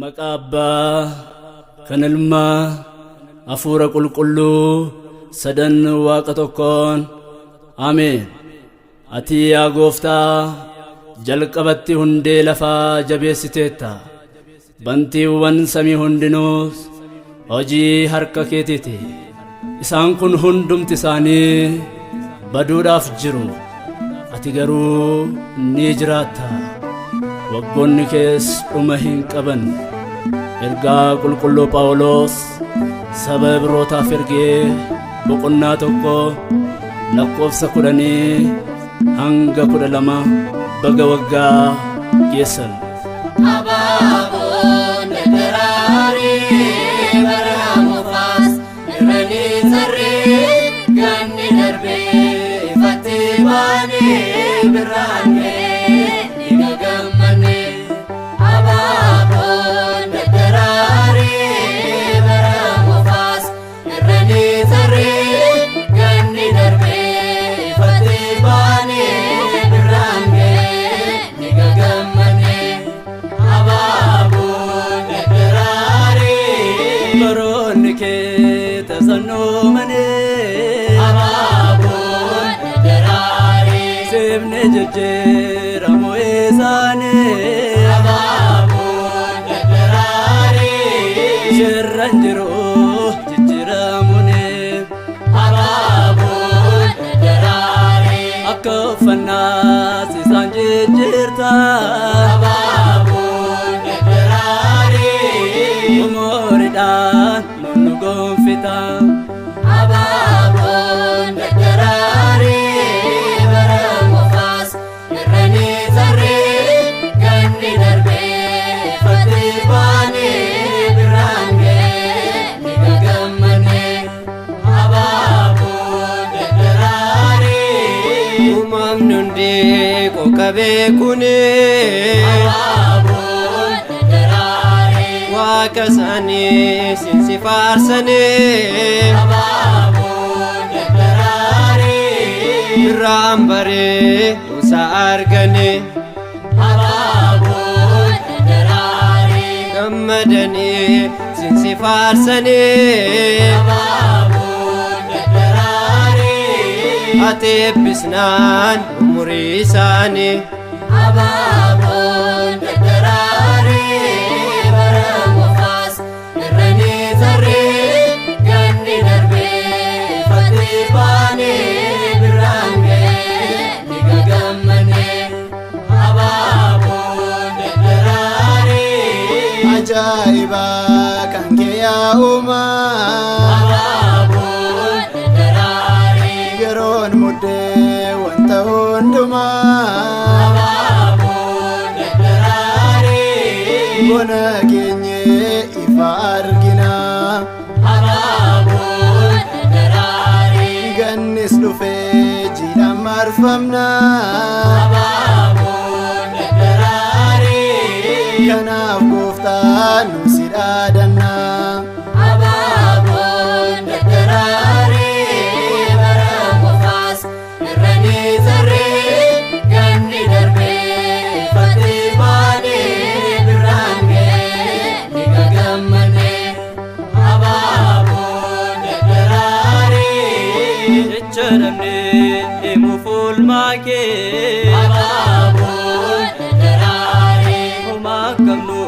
Maqaa Abbaa kan Ilmaa Hafuura Qulqulluu sadan Waaqa tokkoon Ameen. Ati yaa Gooftaa jalqabatti hundee lafaa jabeessiteetta. Bantiiwwan samii hundinuus hojii harka keetiiti. Isaan kun hundumti isaanii baduudhaaf jiru. Ati garuu ni jiraatta. Waggoonni kees dhuma hin qaban. Ergaa qulqulluu Phaawulos saba Ibrootaaf ergee boqonnaa 1 lakkoofsa 10 hanga 12 baga waggaa geessan. Abaaboon daraaree bara mofaas irra ni tarree ganni darbee ifatti baanee birraan ga'ee ni gagammanne. Abaaboon daraaree bara mofaas irra ni tarree ganni darbee ifatti baanee birraan ga'ee ni gagammanne. Abaaboon daraaree Baroonni kee tasannoomanii abaaboon daraaree Seefni jijjiiramu isaanii abaaboon daraaree Shirran jiru jijjiiramuuni abaaboon daraaree Akka uffannaas isaan jijjiirta abaaboon daraaree Umuriidhaan nu gonfita abaaboon daraaree bara mofaas irra ni tarree ganni darbee ifatti baanee birraan ga'ee ni gagammanne. Abaaboon daraaree Uumamni hundi qoqa beekuni abaaboon daraaree Waaqa isaanii sinsi faarsanii abaaboon daraaree Birraan baree usa arganii abaaboon daraaree gammadanii sinsi faarsanii abaaboon daraaree Ati eebbisnaan umurii isaanii abaaboon daraaree bara mofaas irra ni tarree ganni darbee ifatti baanee birraan ga'ee ni gagammanne. Abaaboon daraaree Ajaa'iba kan kee yaa uumaa abaaboon daraaree yeroon muddee wanta hundumaa abaaboon daraaree bona keenye ifa argina abaaboon daraaree gannis dhufee jiidhaan marfamna abaaboon daraaree kanaaf gooftaa nu si dhaadanna abaaboon daraaree bara mofaas irra ni tarree ganni darbee ifatti baanee birraan ga'ee ni gagammanne. Abaaboon daraaree Jecha dhabnee himuuf oolmaa kee abaaboon daraaree Homaa qabnu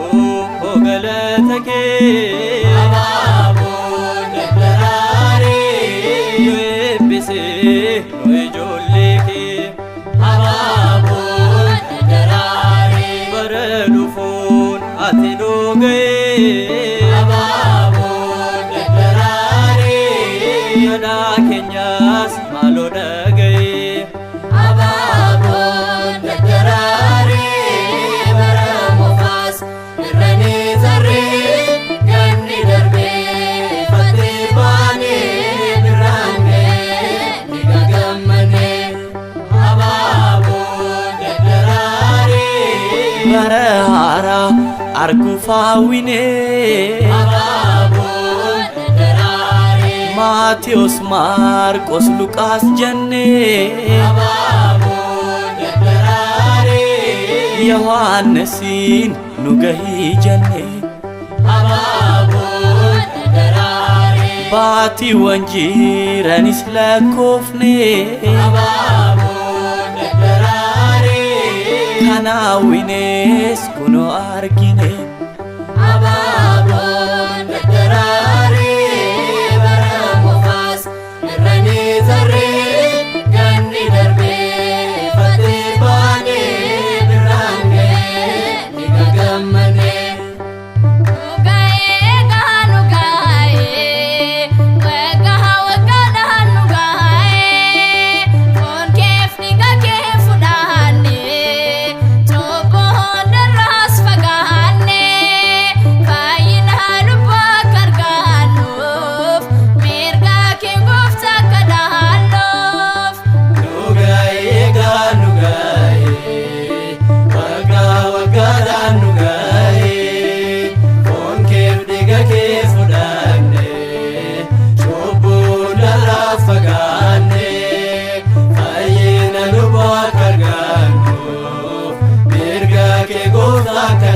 hoo galata kee abaaboon daraaree Nu eebbisee nu ijoollee kee abaaboon daraaree Bara dhufuun ati nu ga'ee abaaboon daraaree Kadhaa keenyas maaloo dhaga'ee abaaboon daraaree bara mofaas irra ni tarree ganni darbee ifatti baanee birraan ga'ee ni gagammanne. Abaaboon daraaree. Bara haaraa arguuf hawwinee. Abaaboon daraaree. Maatiyos, Maarqos, Luqaas jennee. Abaaboon daraaree. Yohaannisiin nu gahii jennee. Abaaboon daraaree. Baatiiwwan jiranis lakkoofnee. Abaaboon daraaree. Kan hawwines kunoo argine. Abaaboon daraaree bara mofaas irranii tarree ganni darbee fattee baanee birraan ga'ee ni gagammanee. Nugaa'ee gaa nugaa'ee waggaa waggaadhaan nugaa'ee foon keef dhiiga kee fudhannee cubbuu hundarraas fagaannee fayyina lubbuu akka argannuuf mirga kee gooftaa akka dhaalluuf. Nugaa'ee gaa nugaa'ee waggaa waggaadhaan nugaa'ee foon keef dhiiga kee fudhannee cubbuu narraa fagaannee fayyina lubbuu akka argannuuf mirga kee gooftaa akka.